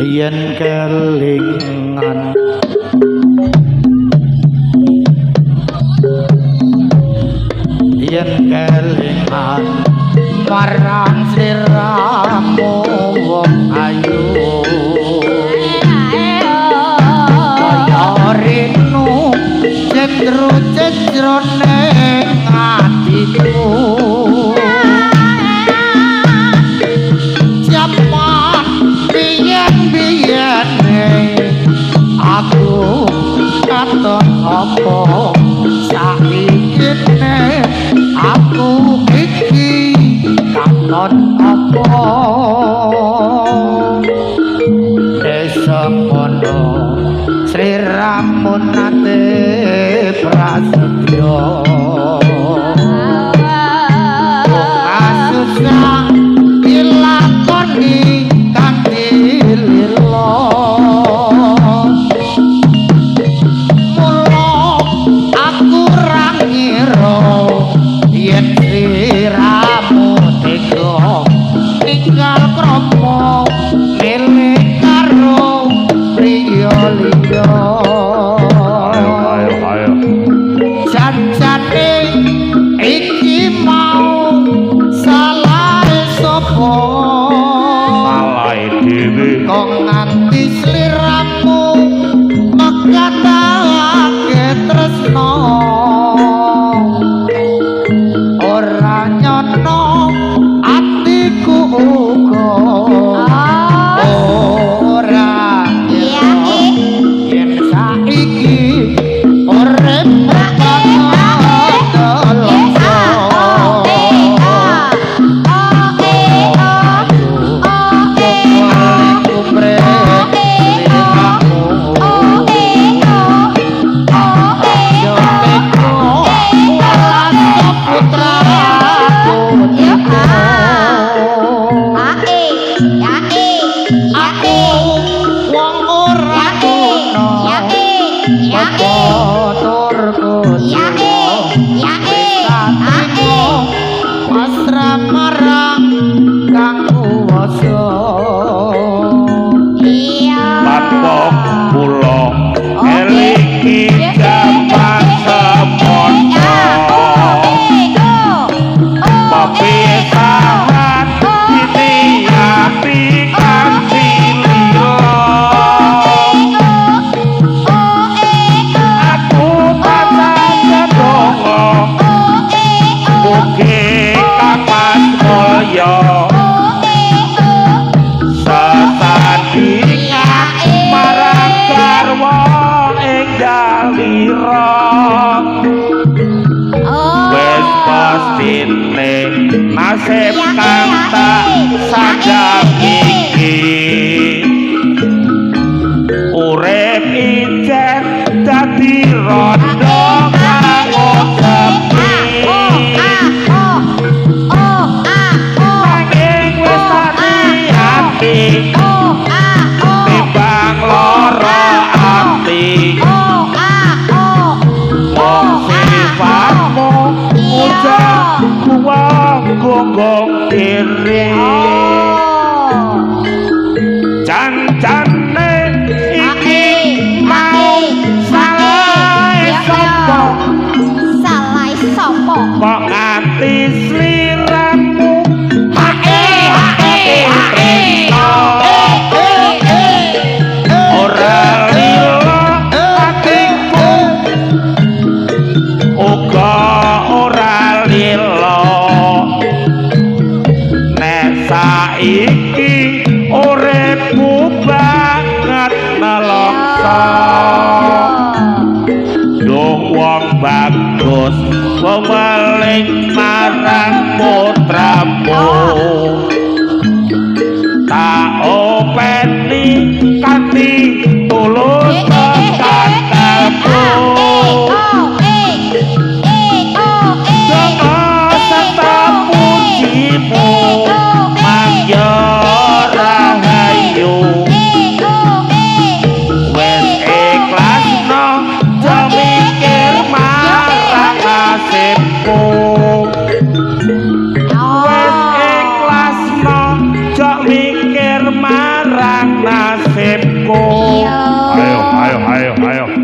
Yen kelingan yen kelingan marang sliramu wong ayu kaya rinu cendru-cendro ning atiku jaman biyen-biyene aku katon apa saiki aku iki katon apa desa kono sliramu nate prasetyo asusah dilakoni kanthi lila mula aku ra ngira yen sliramu tega ninggal krama milih karo priya liya. Ayo ayo. Jan-jane iki mau salahe sapa? Salahe dhewe. Kok nganti sliramu mekatake tresna ora nyono atiku uga ora ngira yen saiki urip Nasib kang tak sadar iki urip ijen dadi rondo kang sepi nanging wis ati timbang lara ati mung sifatmu ujar kuwang gonggong diri jan-jane iki mau salah sapa salah sapa kok nganti sliramu hae hae hae ora lila atiku uga ora lila nek saiki uripku banget nelongso duh wong bagus weweling marang putramu tak openi kanthi tulus tekan kalbu donga serta pujimu mangya rahayu wis ikhlas. Ayo ayo ayo.